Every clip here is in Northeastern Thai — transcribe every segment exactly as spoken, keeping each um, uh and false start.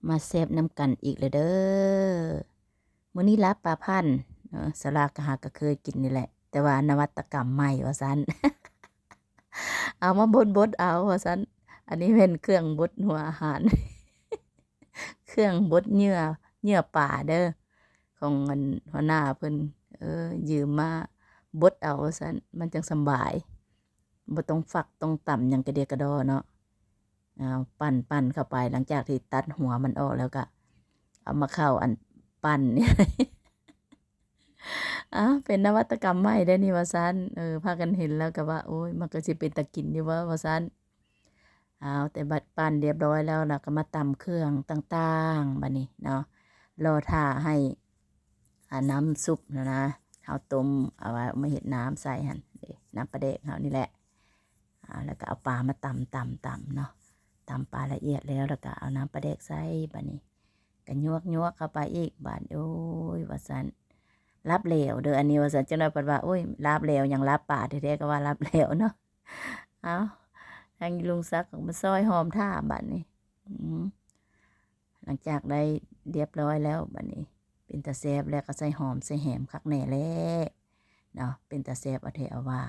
มาแซ่บนำกันอีกแล้วเด้อ มื้อนี้ลาบปลาพันธุ์ เออ สลากะหากะเคยกินนี่แหละ แต่ว่านวัตกรรมใหม่ว่าซั่น เอามาบดๆเอาว่าซั่น อันนี้เป็นเครื่องบดหัวอาหาร เครื่องบดเหยื่อ เหยื่อปลาเด้อ ของอันหัวหน้าเพิ่น เออ ยืมมาบดเอาว่าซั่น มันจั่งสำบาย บ่ต้องฝักต้องตำหยังกะเดียกะดอเนาะ เอา ปั่นๆเข้าไป หลังจากที่ตัดหัวมันออกแล้วกะ เอามาเข้าอันปั่น อ้าว เป็นนวัตกรรมใหม่เด้อนี่ว่าซั่น เออ พากันเห็นแล้วกะว่า โอ๊ย มันกะสิเป็นตากินอยู่บ่ว่าซั่น เอา แต่บัดปั่นเรียบร้อยแล้ว แล้วกะมาตำเครื่องต่างๆ บัดนี้เนาะ รอท่าให้ อ่า น้ำซุปนะนะ เฮาต้ม เอาไว้ เอามาเฮ็ดน้ำใส่หั่น เด้ น้ำปลาแดกเฮานี่แหละ อ่า แล้วกะเอาปลามาตำๆๆเนาะ ตำปลาละเอียดแล้ว แล้วกะเอาน้ำปลาแดกใส่ บัดนี้กะยวกๆเข้าไปอีก บาด โอ๊ย ว่าซั่น ลาบแหลวเด้อ อันนี้ว่าซั่น จักหน่อยเพิ่นว่า โอ๊ย ลาบแหลวหยัง ลาบปลาแท้ๆ กะว่าลาบแหลวเนาะ เอา ทางลุงศักดิ์กะมาซอยหอมท่าบัดนี้ อืม หลังจากได้เรียบร้อยแล้วบัดนี้ เป็นตาแซ่บแล้วกะใส่หอมใส่แหมคักแน่แหละเนาะ เป็นตาแซ่บเอาแท้เอาว่า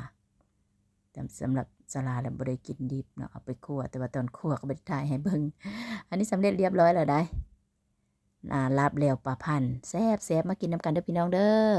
แต่สำหรับสลาแล้วบ่ได้กินดิบเนาะ เอาไปคั่ว แต่ว่าตอนคั่วกะบ่ได้ถ่ายให้เบิ่ง อันนี้สำเร็จเรียบร้อยแล้วได๋ อ่า ลาบแหลวปลาพันธุ์ แซ่บๆ มากินนำกันเด้อพี่น้องเด้อ